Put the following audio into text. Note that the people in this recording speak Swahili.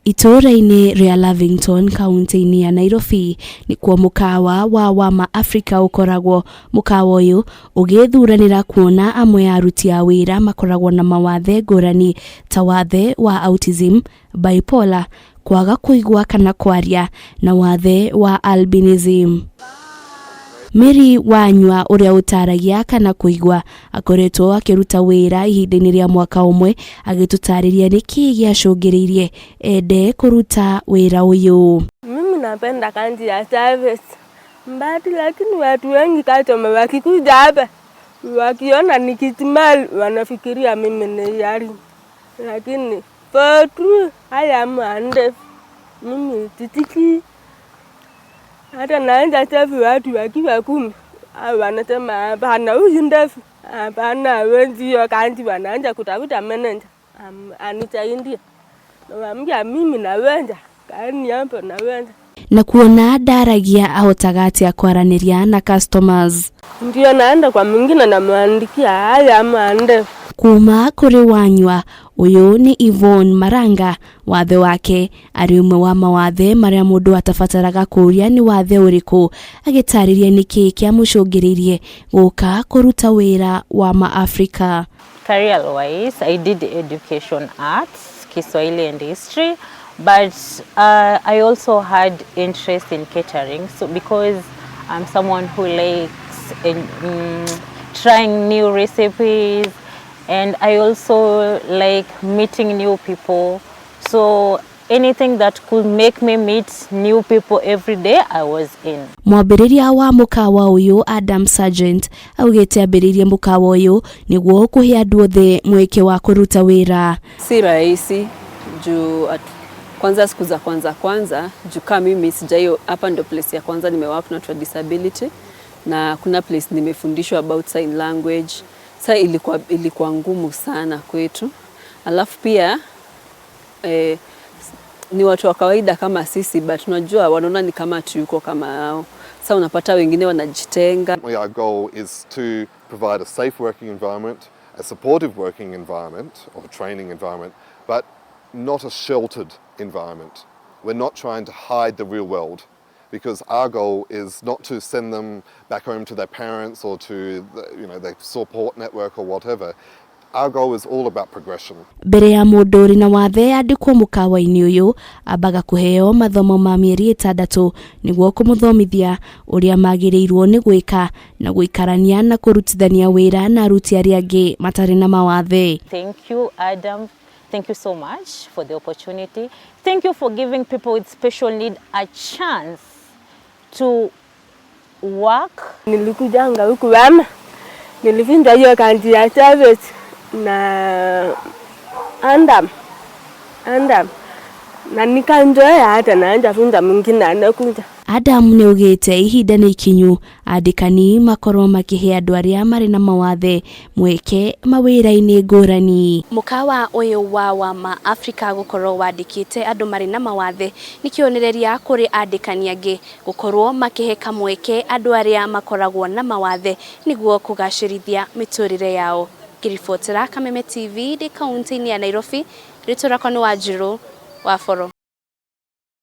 Itũũra-inĩ rĩa Lavington kaunti-inĩ ya Nairobi nĩkuo mũkawa wa Wama Africa ũkoragwo. Mũkawa ũyũ ũgĩthuranĩra kuona amwe a aruti a wĩra makoragwo na mawathe ngũrani ta wathe wa autism, bipolar, kwaga kũigua kana kwaria na wathe wa albinism. Mary Wanyua ũrĩa ũtaragia kana kũigua akoretwo akĩruta wĩra ihinda-inĩ rĩa mwaka ũmwe, agĩtũtarĩria nĩkĩ gĩacũngĩrĩirie ende kũruta wĩra ũyũ. Mimi napenda kazi ya service but lakini watu wengi customer wakikuja hapa wakiona nikismile wanafikiria mimi ni yari, lakini for true I am deaf. Mimi sisikii, hata naanza serve watu wakiwa 10 wanasema hapana, huyu deaf, hapana, hawezi hiyo kazi. Wanaanza kutafuta manager anisaidie, nawaambia mimi naweza, kaeni hapo naweza. Na kuona ndaragia ahotaga atĩa kwaranĩria na customers. Ndio naenda kwa mwingine namwandikia haya am deaf. Kuma kũrĩ Wanyua ũyũ nĩ Yvonne Maranga. Wathe wake arĩ ũmwe wa mawathe marĩa mũndũ atabataraga kũũria nĩ wathe ũrĩkũ, agĩtarĩria nĩkĩ kĩamũcũngĩrĩirie gũka kũruta wĩra Wama Africa. Career wise, I did education arts, Kiswahili and history, but I also had interest in catering. So because I'm someone who likes trying new recipes, and I also like meeting new people. So anything that could make me meet new people every day, I was in. Mwambĩrĩria wa mũkawa ũyũ Adam Sargent augĩte ambĩrĩirie mũkawa ũyũ nĩguo kũhe andũ othe mweke wa kũruta wĩra. Si rahisi juu kwanza siku za kwanza kwanza, juu kama mimi sijai, hapa ndo place ya kwanza nimework na watu wa disability na kuna place nimefundishwa about sign language. Sa ilikuwa ngumu sana kwetu. Alafu pia ni watu wa kawaida kama sisi, but unajua wanaona ni kama tuyuko kama hao. Sa unapata wengine wanajitenga. Our goal is to provide a safe working environment, a supportive working environment or a training environment, but not a sheltered environment. We're not trying to hide the real world because our goal is not to send them back home to their parents or to their support network or whatever. Our goal is all about progression. Mbere ya mũndũ ũrĩ na wathe andĩkwo mũkawa-inĩ ũyũ, ambaga kũheo mathomo ma mĩeri 6 nĩguo kũmũthomithia ũrĩa magĩrĩirwo nĩ gwĩka na gũikarania na kũrutithania wĩra na aruti arĩa angĩ matarĩ na mawathe. Thank you, Adam. Thank you so much for the opportunity. Thank you for giving people with special need a chance to work. Nilikujanga huku Wama, nilifunzwa hiyo kazi ya service na Adam na nikaenjoy, hata naanza funza mwingine anakuja. Adam nĩ augĩte ihinda nĩ ikinyu andĩkani makorwo makĩhe andũ arĩa marĩ na mawathe mweke mawĩra-inĩ ngũrani. Mũkawa ũyũ wa Wama Africa gũkorwo wandĩkĩte andũ marĩ na mawathe nĩ kĩonereria kũrĩ andĩkani angĩ gũkorwo makĩhe kamweke andũ arĩa makoragwo na mawathe nĩguo kũgacĩrithia mĩtũrĩre yao. Ngĩribotera Kameme TV ndĩ kaunti-inĩ ya Nairobi, rĩtwa rĩakwa nĩ Wanjirũ wa Boro.